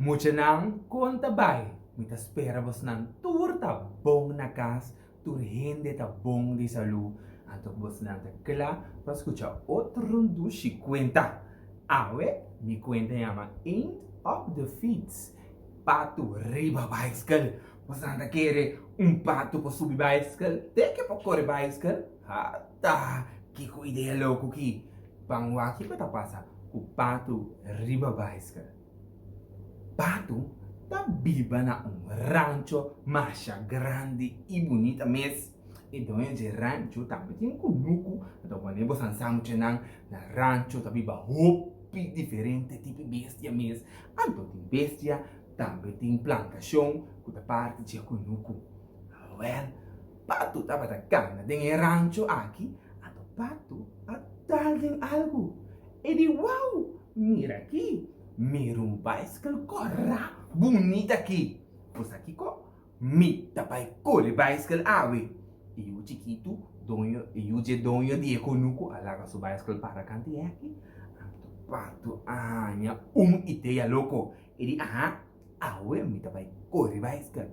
Muchanan kon ta bai? Mi ta spera bosnan tur ta bon na kas, tur hende ta bon di salú, anto ku bosnan ta kla pa skucha otro dushi kuenta. Awe mi kuenta yama Eend op de fiets, patu riba baiskel. Bosnan ta kere un patu por subi baiskel? Te ke por kore baiskel? Ata! Kiko idea loko ki? Ban wak kiko ta pasa ku patu riba baiskel. Patu ta biba na un rancho masha grandi i bunita mes. E doño dje rancho tambe tin un kunuku, anto wanneer bo san sa muchanan na rancho ta biba hopi diferente tipo bestia mes. Anto tin bestia, tambe tin plantashon ku ta parti dje kunuku. Awel, Patu tabata kana den e rancho aki, anto Patu a dal den algu. E di, Wou! Mira aki! Mira un baiskel kòrá bunita aki! Bo sa kiko? Mi ta bai kore baiskel awe! E yu chikitu, doño, e yu dje doño di e kunuku a laga su baiskel para kanta i aki. Anto Patu a haña un idea loko. E di, Aha! Awe mi ta bai kore baiskel.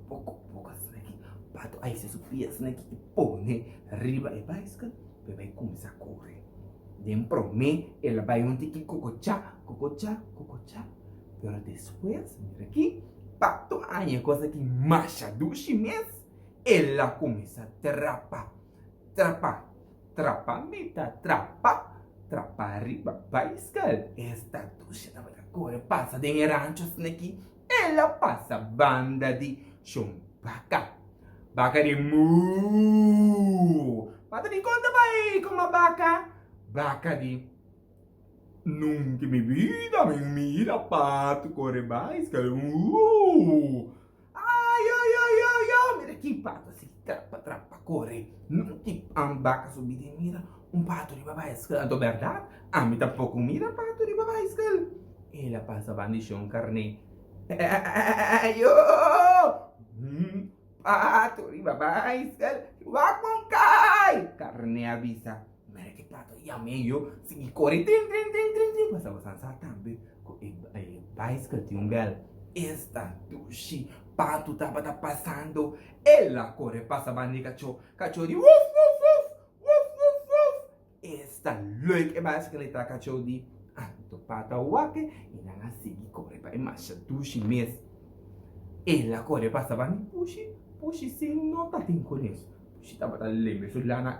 Poko poko asina aki Pato a hisa su pia asina aki i pone riba e baiskel pa e bai kuminsá kore. Den promé el a bai un tiki kokochá, kokochá, kokochá, pero despues mira aki Pato a haña e kos aki masha dushi mes, el a kuminsá trapa, trapa. Trapa mi ta trapa, trapa riba baiskel. Esta dusha tabata kore pasa den e rancho asina-ki, el a pasa banda di shon baka. Baka di muu. Bata di kon ta bai koma baka? Baka di nunka mi bida mi mira patu kore baiskel. Muu. Ay, ay, ay, ay, ay, mira ki pato si trapa, trapa, kore. No ki an baka subi den mira un pato riba baiskel. Anto bèrdat, ami tampoko mira pato riba baiskel. El a pasa banda di shon karné. Ayo! Pato riba baiskel, wak bon kai! Karné a bisa. Mira ki pato yam'é yo sigui kore trin trin trin trin trin pasa bosan sa tambe ku e baiskel tin un bèl. Esta dushi pato tabata pasando el a kore pasa banda di kachó, kachó di wuf wuf wuf wuf wuf wuf esta leuk e baiskel ei ta kachó di anto pato a wak i nan a sigui kore pa e masha dushi mes. El a kore pasa banda di pushi, pushi si no ta tin kunes. Pushi tabata lembe su lana,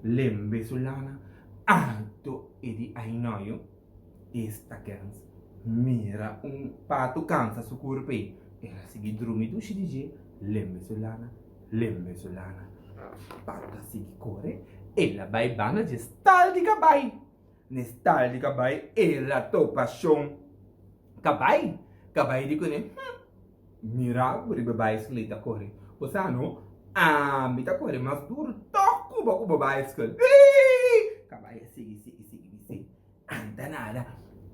lembe su lana. Anto e di ainoyo, esta kens mira un patu kansa su kurpa ei. El a sigui drumi dushi di dje, lembe su lana, lembe su lana. Patu a sigui kore, el a bai banda dje stal di kabai. N'e stal di kabai el a topa shon kabai. Kabai di kuné, Hm! Mira ku riba e baiskel ta kore. Bo sa no? Ami ta kore mas duru tòg ku bo ku bo baiskel. Hii! Kabai a sigui, sigui, sigui bis'é. Anta nada.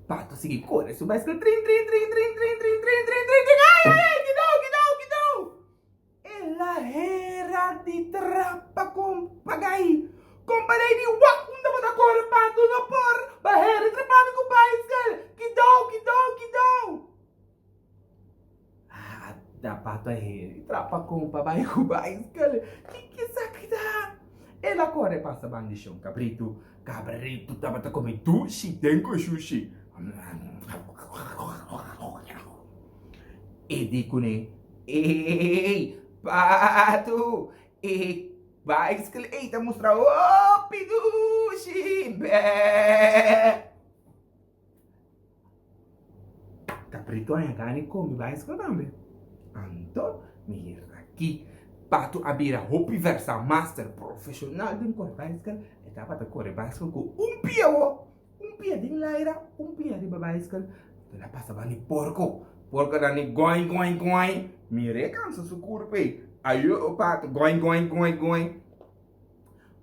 Pato a sigui kore su baiskel trin, trin, trin, trin, trin, trin, trin, trin, trin, trin. Ai, ai, ai! Kidou, kidou, kidou! El a hera di trapa kompa gai. Kompa dei di wak unda bo ta kore pato no por. Ba hera di trapa mi ku baiskel. Kidou, kidou, kidou! Ada pato a heri trapa kompa bai ku baiskel. Kiko esaki ta? El a kore pasa bandishon kabritu. Kabritu tabata kome dushi den ku shushi. E di kuné, Ey, pato, e baiskel ei ta mustra hopi dushi. Bèè! Cabrito haña gana di come baiskel tambe. Anto mira aki Pato a bira hopi versa master profesional den kore baiskel. E tabata kore baiskel ku un pia wo, un pia den laira, un pia riba baiskel. El a pasa banda di porko. Porko nan di goin goin goin. Mira e kansa su kurpa ei. Ayo Pato goin goin goin goin.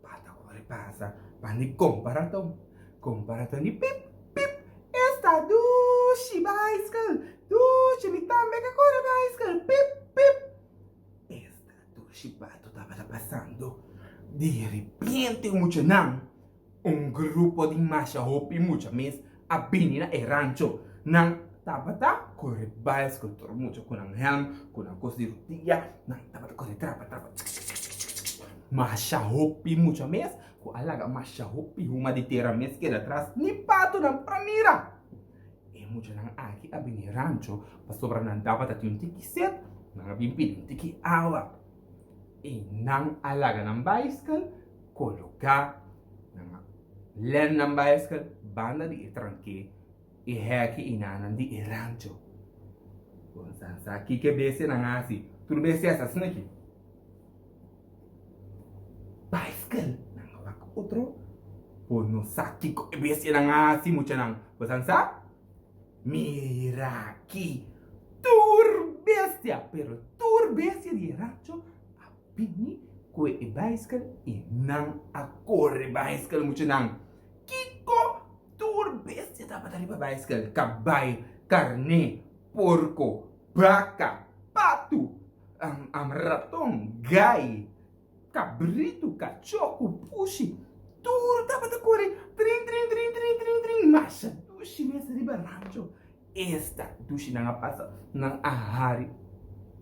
Pata kore pasa pan di kompa raton. Kompa raton di pip, pip, esta dushi baiskel, dushi mi tambe ke kore baiskel, pip, pip. Esta dushi pato tabata pasando. Di repente muchanan, un grupo di masha hopi mucha mes a bini na e rancho. Nan. tabata kore baiskel. Tur mucha ku nan hèlm, ku nan kos di rudia, nan tabata kore trapa trapa tsk-tsk-tsk-tsk. Masha hopi mucha mes ku a laga masha hopi huma di tera mes keda tras, ni patonan por a mira. E muchanan aki a bini rancho pasobra nan tabata tin un tiki set, nan a bin pidi un tiki awa. I nan a laga nan baiskel kologá, nan a lèn nan baiskel banda di e tranké, e hèki i nannan di e rancho. Bo sa sa kiko e bestianan a hasi? Tur bestia sa asina aki. Baiskel! Nan a wak otro. Bo no sa kiko e bestianan a hasi, muchanan. Bo san sa? Mira aki! Tur bestia, pero tur bestia di e rancho a bini ku e baiskel i nan a kore baiskel, muchanan. Kiko tur bestia tabata riba baiskel? Kabai, karné, porko, baka, patu, raton, gai, Kabritu, kachó ku pushi, tur tabata kore trin trin trin trin trin trin masha dushi mes riba rancho. Esta dushi nan a pasa, nan a hari,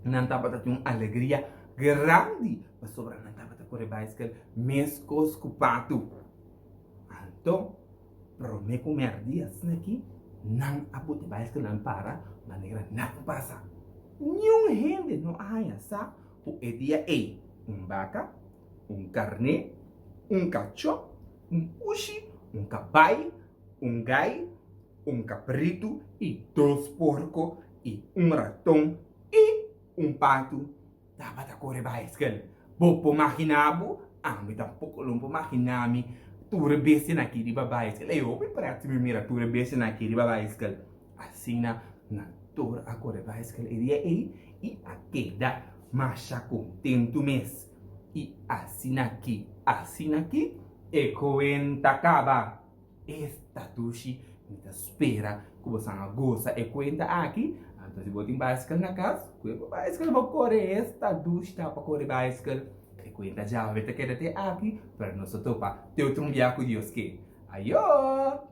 nan tabata tin un alegria grandi pasobra nan tabata kore baiskel meskos ku patu. Anto prome ku mèrdia asina aki nan a put e baiskelnan para manera nan pasa. Niun hende no a haña sa Ku e dia ei, un baka, un karné, un kachó, un pushi, un kabai, un gai, un kabritu i dos porko i un raton i un patu tabata kore baiskel. Bo por maginá bo? Ami tampoko lo por maginá mi tur e bestianan aki riba baiskel. Ei hopi pret si mi mira tur e bestianan aki riba baiskel. Asina nan tur a kore baiskel e dia ei i a keda masha kontentu mes. I asin'aki, asin'aki e kuenta kaba. Esta dushi, mi ta spera ku bosan a gosa e kuenta aki. Anto si bo tin baiskel na kas, kue bo baiskel bo kore. Esta dushi ta pa kore baiskel. E kuenta djawe ta keda te aki, pero nos ta topa te otro un bia ku Dios ke. Ayo!